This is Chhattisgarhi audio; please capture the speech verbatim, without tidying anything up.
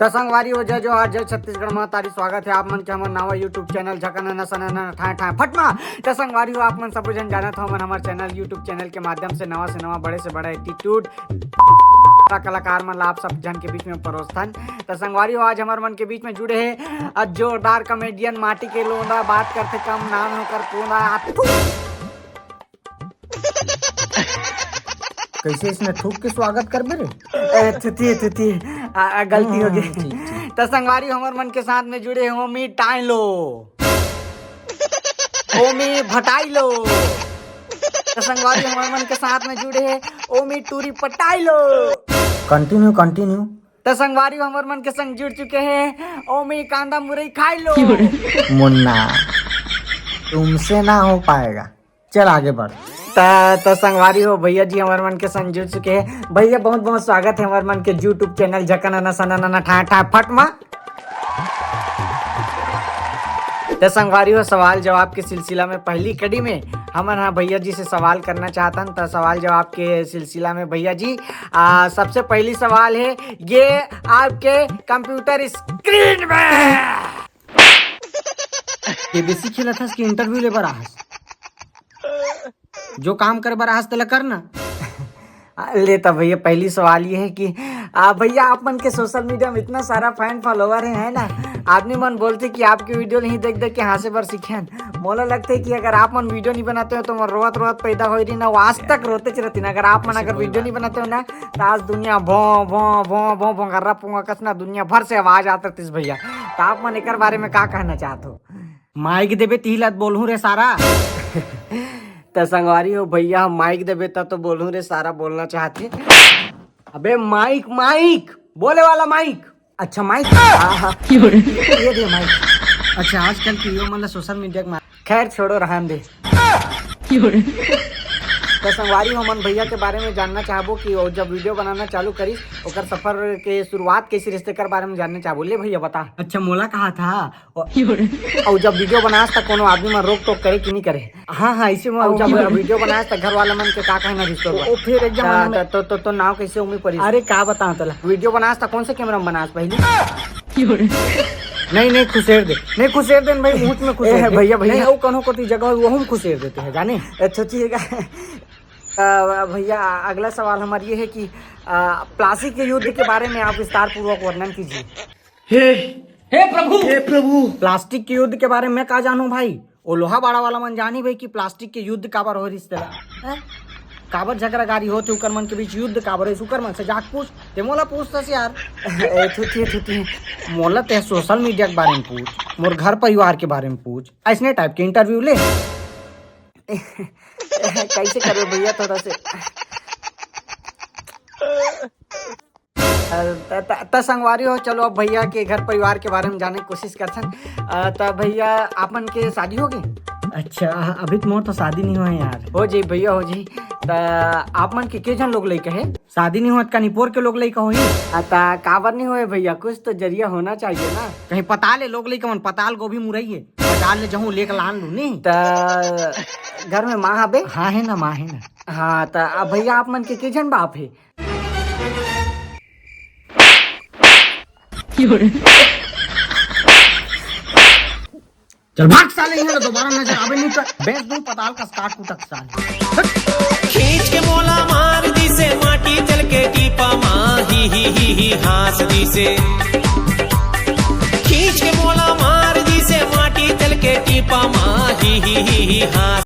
त संगवारी हो, जय जोहार, जय छत्तीसगढ़ महतारी। स्वागत हे आप मन के हमर नवा YouTube चैनल झकन न सन न ठाए ठाए फटमा। त संगवारी हो, आप मन सबो झन जानत हो, हमन हमर चैनल, YouTube चैनल के माध्यम से नवा से नवा, बड़े से बड़ा एटीट्यूड कलाकार मन ला आप सब झन के बीच में परोसथन। त संगवारी हो, आज हमर मन के बीच में जुड़े हे अ जोरदार कॉमेडियन माटी के लोंदा, बात करथे कम, नाम हे ओकर पोंदा। आ, थू। कैसे इसने थूक के स्वागत करबे रे? ए, थुथी, थुथी, आ, आ, गलती हो गई। हम्म, ठीक, ठीक। त संगवारी हमर मन के साथ में जुड़े हे ओमी टाइलो, ओमी भटाइलो। त संगवारी हमर मन के साथ में जुड़े हे ओमी टूरी पटाइलो। Continue, continue. त संगवारी हमर मन के संग जुड़ चुके हे ओमी कांदा मुरई खाइलो। मुन्ना, तुमसे ना हो पाएगा। चल आगे बढ़। त, त संगवारी हो, भैया जी हमर मन के संग जुड़ चुके हे। भैया बहुत बहुत स्वागत हे हमर मन के YouTube चैनल झकन न सन न ठाए ठाए फटमा। त संगवारी हो, सवाल जवाब के सिलसिला में पहली कड़ी में हमन हा भैया जी से सवाल करना चाहतन। त सवाल जवाब के सिलसिला में भैया जी, आ, सबसे पहली सवाल हे, ये आपके कंप्यूटर स्क्रीन में केबीसी खेलत हस कि इंटरव्यू ले बर आहस? जो काम करे बर आहस, तेला कर ना। ले त भैया, पहली सवाल ये हे कि, आ, भैया, आप मन के सोशल मीडिया में इतना सारा फैन फॉलोअर हे, है ना? आदमी मन बोलथे कि आपके वीडियो नहीं देख देख के हाँसे बर सीखेन। मोला लगथे कि अगर आप मन वीडियो नहीं बनाते हो तो मोर रोवत रोवत पैदा होई रहिन, वो आज तक रोतेच रहतिन। अगर आप मन अगर वीडियो नहीं बनाते हो ना, त आज दुनिया भों भों भों भों भोंगर्रा पुंगा कस ना दुनिया भर से आवाज आत रहतिस भैया। त आप मन एकर बारे में का कहना चाहत हो? माइक देबे तिही ला बोलहूँ रे सारा। त संगवारी हो भैया, माइक देबे त तो बोलहूँ रे सारा बोलना चाहथे। अबे माइक, माइक, बोले वाला माइक। अच्छा माइक। हाँ, हाँ। ये दे माइक। अच्छा, आजकल के युवा मन ला सोशल मीडिया के मार-, खैर छोड़ो, रहन दे। त संगवारी हो, हमन भैया के बारे में जानना चाहबो कि वो जब वीडियो बनाना चालू करिस, ओकर सफर के शुरुआत कैसे रहिस, तेकर बारे में जानना चाहबो। ले भैया, बता। अच्छा, मोला कहा था, अउ जब वीडियो बनास त कोनो आदमी मन रोक टोक करे कि नहीं करे? हाँ, हाँ, ऐसे में अउ जब वीडियो बनास त घर वाला मन के का कहना रिश्तो बा? ओ, फिर एक जमाना त, में त, तो, तो, तो नाव कैसे उमी पड़ी? अरे, का बताऊं तोला? वीडियो बनास त कौन से कैमरा में बनास पहले? नहीं, नहीं, खुसेर दे, नहीं, खुसेर दे न भाई, मुंह में खुसेर ए, दे। भैया, भैया। नहीं, वो कोनो कोती जगह हो, वो हम खुसेर देते हैं, जाने? अच्छा, ठीक है। अ, भैया, अगला सवाल हमारा ये है कि, अ, प्लास्टिक के युद्ध के बारे में आप विस्तार पूर्वक वर्णन कीजिए। हे, हे प्रभु, हे प्रभु। प्लास्टिक के युद्ध के बारे में मैं का जानूं भाई? वो लोहा बाड़ा वाला मन जानी भाई कि प्लास्टिक के युद्ध काबर हो रिस तेला, हैं? काबर झगड़ा गारी होथे उकर मन के बीच, युद्ध काबर होइस उकर मन से जाके पूछ, ते मोला पूछतस यार। ए, थुथी, थुथी। मोला ते सोशल मीडिया के बारे में पूछ, मोर घर परिवार के बारे में पूछ, ऐसने टाइप के इंटरव्यू ले। कैसे करबे भैया, थोड़ा से। अ, त, त, त संगवारी हो, चलो अब भैया के घर परिवार के बारे में जाने के कोशिश करथन। अ, त भैया, आप मन के शादी हो गे? अच्छा, अभी तो मोर तो शादी नहीं हुआ है यार। हो जी भैया, हो जी। त आप मन के के झन लोग लइका हे? शादी नहीं होत का निपोर के लोग लइका होही? अ, त काबर नहीं होए भैया, कुछ तो जरिया होना चाहिए ना। कहीं पताल हे लोग लइका मन, पताल गोभी मुरई हे, पताल ले जहूं लेके लान लू नहीं। त घर में माँ हबे? हाँ है ना, माँ है ना। हाँ, त अब भैया आप मन के के झन बाप हे? चल भाग साले, यहाँ दोबारा नजर आवे नहीं तो बेच दूं पताल का स्काट कुटक साले। खींच के मोला मार दिसे, माटी चल के टीपा मा, ही, ही, ही, ही, हाँस दिसे। खींच के मोला मार दिसे, माटी चल के टीपा मा, ही, ही, ही, ही, हाँस।